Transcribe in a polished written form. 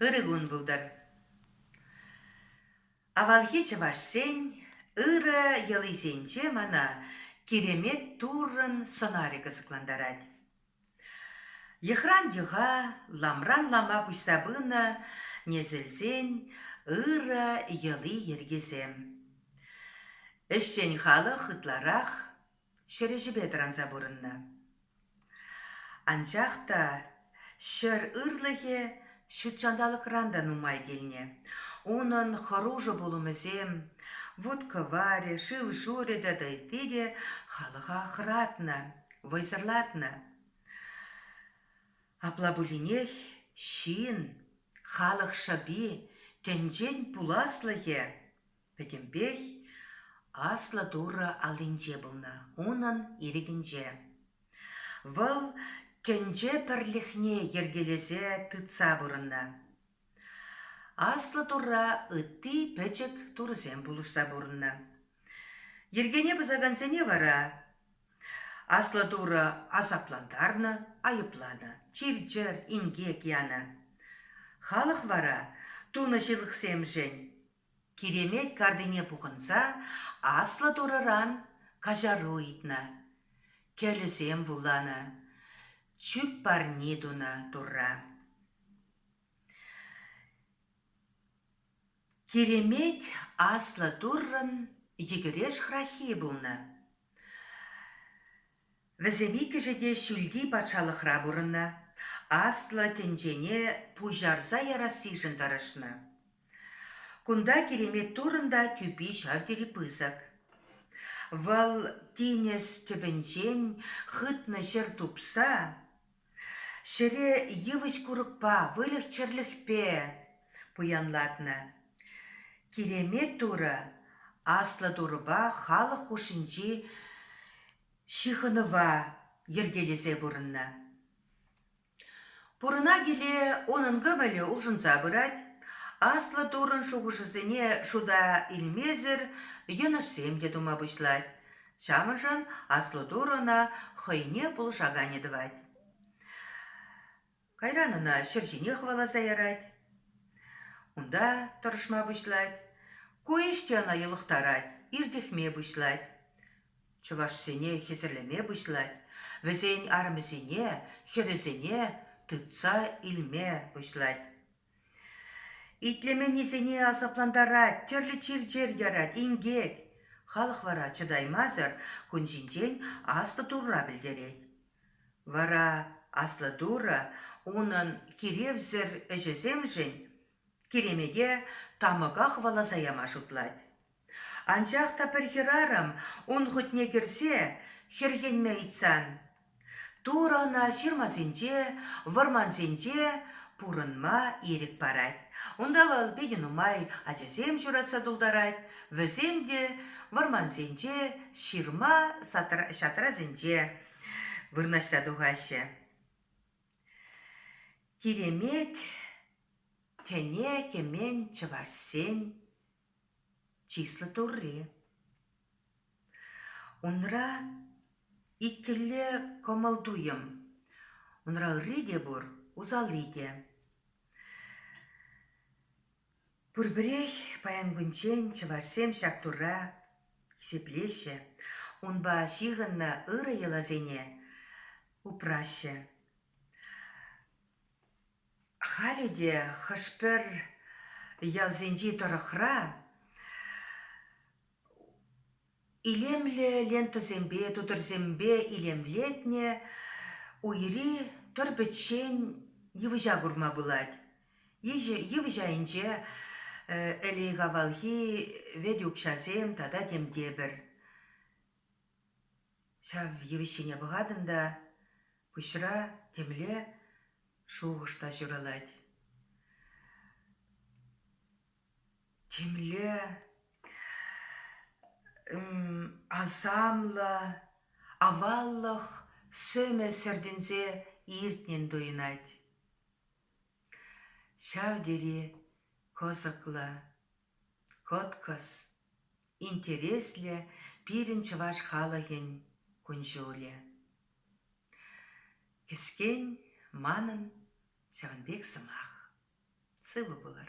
Ырӑ кун пултӑр. Авалхи чӑвашсен ырӑ йӑлисенче мана Киремет Туррӑн сӑнарӗ кӑсӑклантарать. Йӑхран йӑха, ламран лама куҫса пынӑ несӗлсен ырӑ йӑли-йӗркисем. Ӗҫчен халӑх ытларах ҫӗрӗҫӗпе тӑранса пурӑннӑ. Анчах та ҫӗр ырлӑхӗ ҫутҫанталӑкран та нумай килнӗ. Унӑн хӑрушӑ пулӑмӗсем, вут-кӑварӗ, шыв-шурӗ тата ытти те халӑха хӑратнӑ, вӑйсӑрлатнӑ. Апла пулинех ҫын, халӑх шӑпи, тӗнчен пуласлӑхӗ пӗтӗмпех Аслӑ Турӑ аллинче пулнӑ, унӑн ирӗкӗнче. Вӑл тӗнче пӗрлӗхне йӗркелесе тытса пурӑннӑ. Аслӑ Турра ытти пӗчӗк турӑсем пулӑшса пурӑннӑ. Йӗркене пӑсакансене вара Аслӑ Турӑ асаплантарнӑ, айӑпланӑ, чир-чӗр, инкек янӑ. Халӑх вара тунӑ ҫылӑхсемшӗн Киремет картине пухӑнса Аслӑ Турӑран каҫару ыйтнӑ, кӗлӗсем вуланӑ, чӳк парни тунӑ Турра. Киремет Аслӑ Туррӑн йӗкӗреш храххи пулнӑ. Вӗсем иккӗшӗ те ҫӳлти патшалӑхра пурӑннӑ, аслӑ тӗнчене пуҫарса ярассишӗн тӑрӑшнӑ. Кунта Киремет Туррӑн та тӳпи ҫав тери пысӑк. Вӑл тинӗс тӗпӗнчен хытнӑ ҫӗр тупса ҫӗре йывӑҫ-курӑкпа, выльӑх-чӗрлӗхпе пуянлатнӑ. Киремет Турӑ Аслӑ Турӑпа халӑх хушшинчи ҫыхӑнӑва йӗркелесе пурӑннӑ. Пурӑна киле унӑн кӑмӑлӗ улшӑнса пырать, Аслӑ Туррӑн шухӑшӗсене шута илмесӗр йӑнӑшсем те тума пуҫлать. Ҫавӑншӑн Аслӑ Турӑ ӑна хӑйне пулӑшаканӗ тӑвать. Кайран ӑна ҫӗр ҫине хӑваласа ярать. Унта тӑрӑшма пуҫлать. Ку ӗҫ те ӑна йӑлӑхтарать, иртӗхме пуҫлать. Чӑвашсене хӗсӗрлеме пуҫлать, вӗсен арӑмӗсене, хӗрӗсене тытса илме пуҫлать. Итлеменнисене асаплантарать, тӗрлӗ чир-чӗр ярать, инкек. Халӑх вара чӑтаймасӑр кун ҫинчен Аслӑ Турра пӗлтерет. Вара Аслӑ Турӑ унӑн киревсӗр ӗҫӗсемшӗн Киремете тамӑка хӑваласа яма шутлать. Анчах та пӗр хӗрарӑм ун хутне кӗрсе хӗрхенме ыйтсан, Турӑ ӑна ҫырмасенче, вӑрмансенче пурӑнма ирӗк парать. Унта вӑл питӗ нумай ачасем ҫуратса тултарать, вӗсем те вӑрмансенче, ҫырма-ҫатрасенче вырнаҫса тухаҫҫӗ. Киремет тӗне кӗмен чӑвашсен чыслӑ Турри. Унра иккӗлле кӑмӑл-туйӑм, унра ырри те пур, усалли те. Пурпӗрех паян кунччен чӑвашсем ҫак Турра хисеплеҫҫӗ, унпа ҫыхӑннӑ ырӑ йӑласене упраҫҫӗ. Халӗ те хӑш-пӗр ялсенчи тӑрӑхра илемлӗ лентӑсемпе, тутӑрсемпе илемлетнӗ уйри тӑр пӗччен йывӑҫа курма пулать. Йывӑҫ айӗнче ӗлӗк-авалхи вӗт укҫасем тата темтепӗр. Ҫав йывӑҫ ҫине пӑхатӑн та пуҫра темле шухӑш та ҫуралать. Темле асамлӑ аваллӑх сӗмӗ сӗртӗнсе иртнӗн туйӑнать. Ҫав тери кӑсӑклӑ, кӑткӑс, интереслӗ пирӗн чӑваш халӑхӗн кун-ҫулӗ. Кӗскен манӑн ҫавӑн пек сӑмах. Сывӑ пулӑр.